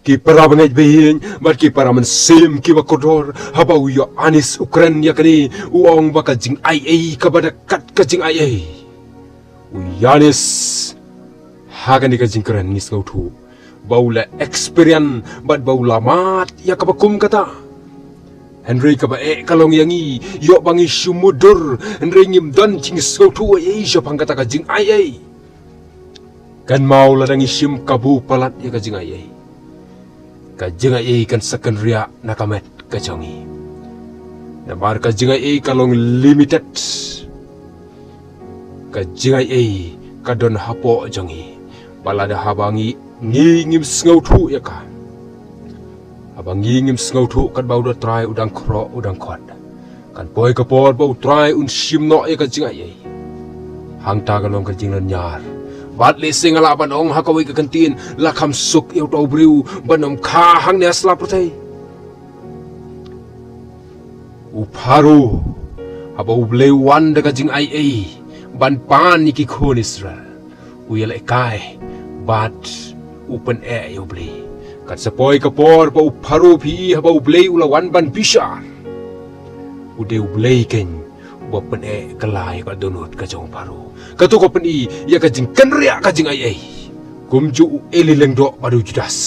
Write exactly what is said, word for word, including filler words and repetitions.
Ki para bangeit ba ïeit bad ki para mynsiem kiba kordor, haba u Ïoannis u kren ïa kane, u ong ba ka jingaiei kaba da kat ka jingaiei, u Ïoannis ha kane ka jingkren ngi sngewthuh ba u la experience bad ba u la mad ïa kaba kum kata. Hynrei kaba eh ka long ïa ngi, ïoh ba ngi shu mutdur hynrei ngim don jingsngewthuh ei ei shaphang kata ka jingaiei. Kynmaw, lada ngi shim kabu palat ïa ka jingaiei, ka jingaiei kan sa kynriah na ka met ka jong ngi. Namar ka jingaiei ka long limited. Ka jingaiei ka don hapoh jong ngi. Ba lada haba ngi, ngi ngim sngewthuh ïa ka, haba ngi ngim sngewthuh katba u da trai u dang khroh u dang khot, kan poi ka por ba u trai un shim noh ïa ka jingaiei. Hangta ka long ka jinglynñiar. Bad lehse nga lah ban ong ha kawei ka kyntien, la kham suk ïa uta u briew ban ym kha hangne ha sla pyrthei. U Pharaoh, haba U Blei u wan da ka jingaiei ban pan ïa ki khun Israel, u ïalehkai bad u pyneh ïa U Blei. Kan sa poi ka por ba u Pharaoh phi, haba U Blei u la wan ban bishar, u dei U Blei keiñ uba pyneh kylla ïa ka dohnud ka jong u Pharaoh. Kato ka pyni ïa ka jingkynriah ka jingaiei. Kumjuh u Eli Lyngdoh bad u Judas.